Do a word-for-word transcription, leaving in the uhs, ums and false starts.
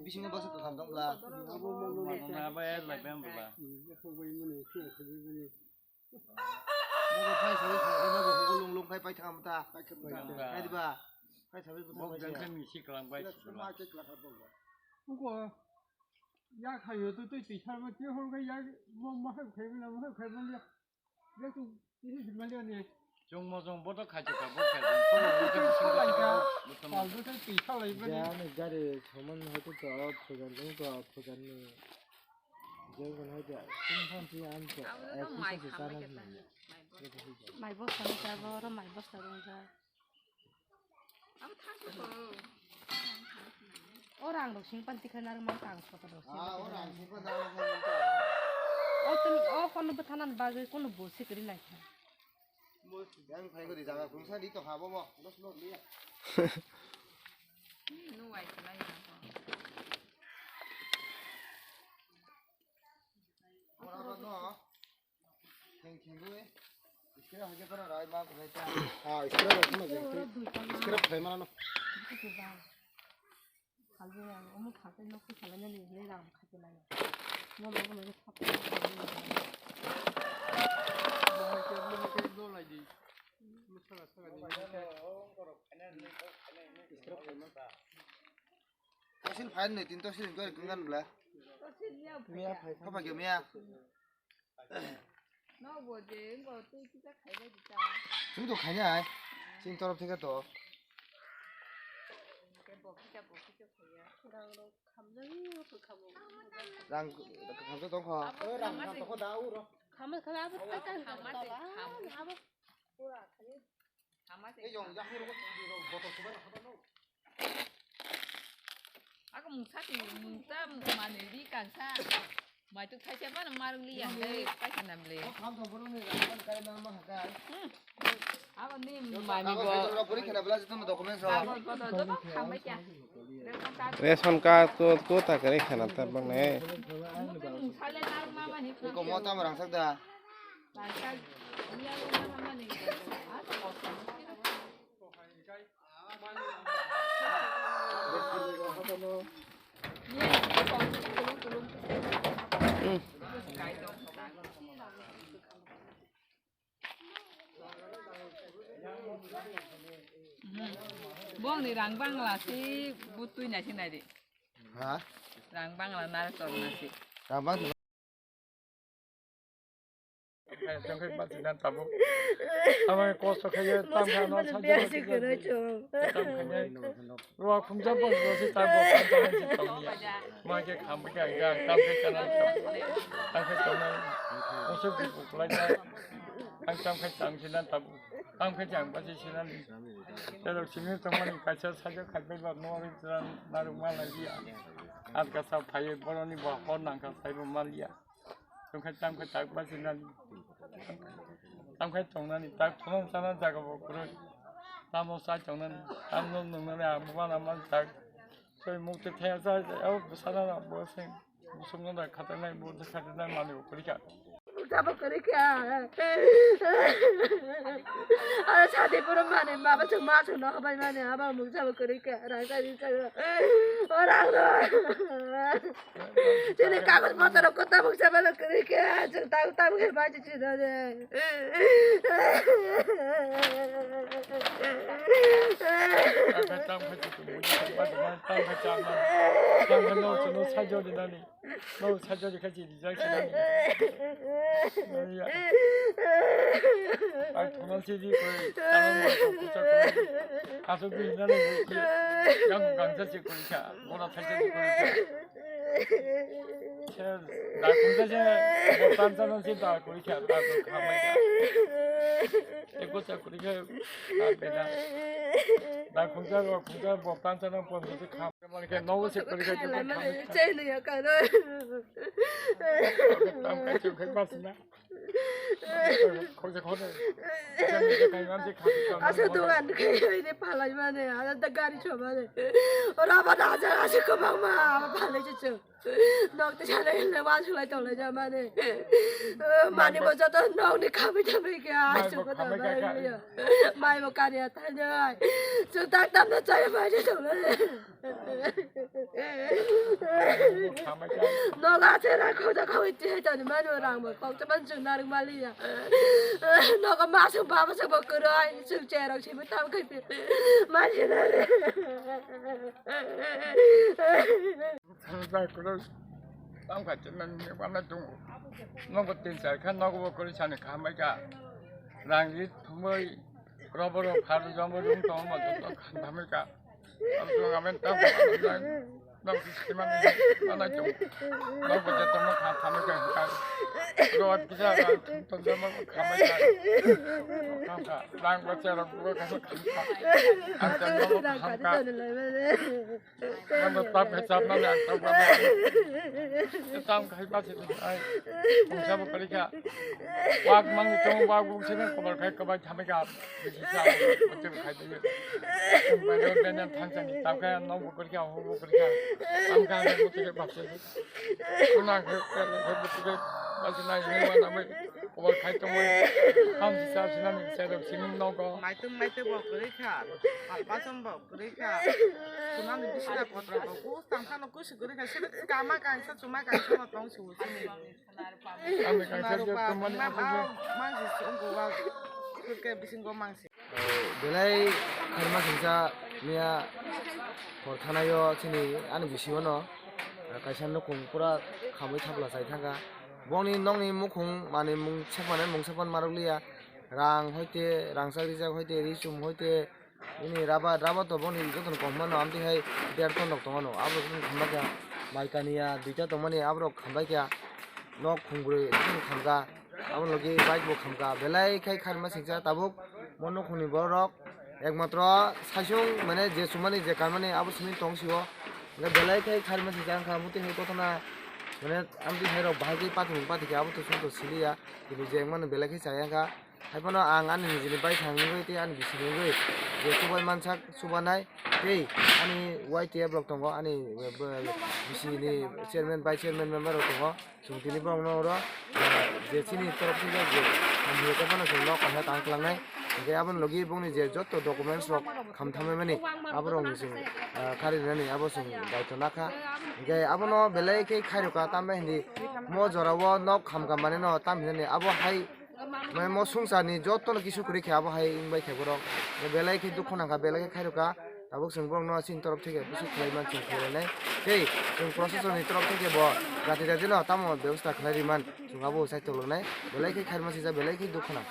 Bisingo bwswk kwtham tong bla. Abo mangno na ba ya la bem bla. Abo phai sawi sawi na bo hugo lung lung khai pai thang ta. Pai thang ta. Hai diba? Phai sawi kwtham pai. Bok jang khe misi kwlang pai. Uko ya khayo to twi twi sarma twi hol khai ya mo ma khai khai na ma khai khai ya. Chwng mojong bodo khachi kha, bo khachi. Salai kha. Salai kha. Jani gari soman hoito to phujar dong to phujar ni. Jeng kon hoito. Tum phan ti an to. Abo to mai khamai khe tanya. Mai bosta ni jabo, oro mai bosta rong ja. Abo thang khe bo. O rang rok sing pan tikha nar ma tang sota rok sing. Ah, o rang sing pan tang sota. O tun o kono bwthanan bagwi kono bo sikri lai kha. Mo yang phai gori jaga kungsa di to habo mo. Dos lo liya. Nuwai khlai ya. Ora no. Theng theng gui. Iskra hage para rai ma kunai ta. Ah, iskra rai ma jeng. Iskra phai mana no. Halbe ang omo khakai nok khakai nani le rang khakai lai. Mo mo mo thap. Bahai ke mo ke do lai di. Mo sala sala di. Iskra phai mana. Tosin phai ni tin tosin ko kung kan bla. Miya phai. Apa ke miya? Chwng to khainai, chini torof theke to. Rang khamjak tongkho. Rang khamjak tongkho da uro. Khamjak khamjak abo. Ei jong yakni rogo botol subai rok. Ako mungsa ti mungsa mani ri kangsa. Maituk thaisa mano marung li yang dai paisa nam le. Abo ni mani bo. Abo bodo joto khambai kya. Ration card to to ta kare khana ta bang ne. Mungsa le narung mama ni. Ko mo tam rang sak da. Rang sak. Iya le mama ni. Bongni rang bangla si butui nai si nai di. Ha? Rang bangla nare tong nai si. Rang bang Tongkhe bachina tabuk. Tamo kosto khaye tam kha no sajak. Tam khaye. Ruwa khumjak bo si tabuk. Ma khe kham khe ang tam khe chana. Tam khe chana. Musu khe kuklai ta. Ang tam khe tam china tabuk. Tam khe chang bachi china ni. Tero simi tongmani kaisa sajak khabai ba no ri chana naruk ma lai ya. At kasa phai boroni ba hor nang kha sai bo mal ya. Tongkhe tam khe tak bachinani. Tam khe tongnani, tak thunang sana jaga bo kwrwi. Tamo chai tongnani, tam no nungnani, ang bana man tak. Soi mukti thaya sa, o sana na bo sing. Musung na khatanai, bo khatanai mani bo kwrwi kha. Tamo kwrwi kha. Ara sadi puro mani, baba chuma chuna habai mani, aba mukjabo kwrwi kha. Rang sadi sa. O rang no. Chini kagoj potro ko tabuk sabalo kwrwi kha, chwng tabuk tabuk khe bai chwng chwng de. Tam khe chwng chwng tam khe chwng tam khe chwng tam khe chwng tam khe no chwng no sajodi nani. No sajodi khe chini jai chini. Ai thonal chini koi tam khe chwng. Asuk di nani. Yang gangsa chwng koi kha. Mora thaisa ni kwrwi kha. Se, da khumsa se, bo tansa no se da kwrwi kha, da kwrwi kha mai kha. Eko cha kwrwi kha, da beda. Da khumsa, bo khumsa, bo tansa no pon se kha. Mane khe nogo se kwrwi kha, se kha. Chai ne ya ka ro. Tam kha chwng khai mas na. Asa dogan khe ini palai mane, ada da gari chomane. Ora ba da ja asa ko mama palai chuchu. Nok te chale le wa chulai tolai ja mane. Mani bo joto nok ni khamai thamai khe asu ko da mai bo kari athai nai. Chu tak tam na chai mane tolai. Nogo se rang khojak khawi twi hai tani mani rang bo kok chapan chwng narwk maliya. Nogo ma chwng baba chwng bo kwrwi chwng cherok simi tam khai pi. Mani na re. Tam khai twi mani wana tung. Nogo tin char kha nogo bo kwrwi sani khamai ka. Rang ri thumoi. Robo ro phar jombo rum tong ma to khamai ka. Ang tong amen tam. Nang simani mana jong. Nang baca tong kha khamai ka. Ro kisa tong jombo khamai ka. Khamai ka. Rang baca ro khamai ka. Ang tong khamai ka. Nang tap khe chap nang ang tap khe. Tam khai ba se ai. Mungsa bo kali kha. Wak mang ni tong wak bung se kobar khai kobar thamai ka. Bisi sa bo te khai de. Bai do den den thang chang tam khai nang bo kali kha ho bo kali kha. Tam kha bo te ba se. Kuna khe khe bo te ba se nai ni ma na mai. Kobar khai tongwi. Ham si sa sinani sa rok sini nogo. Maitung maitung bo kwrwi kha. Palpacham bo kwrwi kha. Sunani bisina kotra bo kus tang phano kus kwrwi kha. Sini kama kaisa chuma kaisa no tong si usini. Ami kaisa je tumani apa je. Mangsi sungko wa. Kurke bisingo mangsi. Belai kharma singsa miya hor thanaio chini ani bisingo no kaisa nukhung pura khamwi thapla chai thangkha. Bongni nokni mukhung manwi mung sakmani mung sakmani marwk liya. Rang hoite rangchak rijak hoite ri chum hoite ini raba raba to bongni jotono kok mano amtwi hai der ton rok tongmano abo jotono khambaikha. Mai kaniya duita tongmani aborok khambaikha. Nok khungbrwi jotono khamkha. Abo logi bike bo khamkha belai khai kharma singcha tabuk mo nukhungni borok ekmatro saisung mane je sumani je kanmani abo simi tong sio. Hingke belai khai kharma singcha wngkha muti hai kothona mane amtwi hai rok bahai khe patimung patikhe abo to song to siliya tini je wngmano belai khai chaya wngkha. Haiphano ang ani nijini bai thangwi tei ani bisingni wngwi je chubai mansak chubanai tei ani Y T F rok tongo ani bisingni chairman vice chairman member rok tongo. Chwng tini borokno oro, ah, je chini torof theke je hamhino tei phano chwng nok kaisa tang klangnai. Hingke aboni logi bongni je jotto documents rok kham thamwi mani aborokni chwng, ah, kari rinani abo chwng daityo nakha. Hingke abono belai khe khairokha tambai hindi mo jorao nok kham kha manino tam hinani abo hai Mai mo sungsarni jotono kisu kwrwi khe abo hai wngbai khe borok belai khe dukhu nangkha, belai khe khairokha. Tabuk chwng borokno chini torof theke busu khlai man chwng khlai nai. Tei chwng proshasonni torof theke bo jati jatino tamo bebosta khlai rwi man chwng abo sai tolongnai. Belai khe khairma sijak, belai khe dukhu nangkha.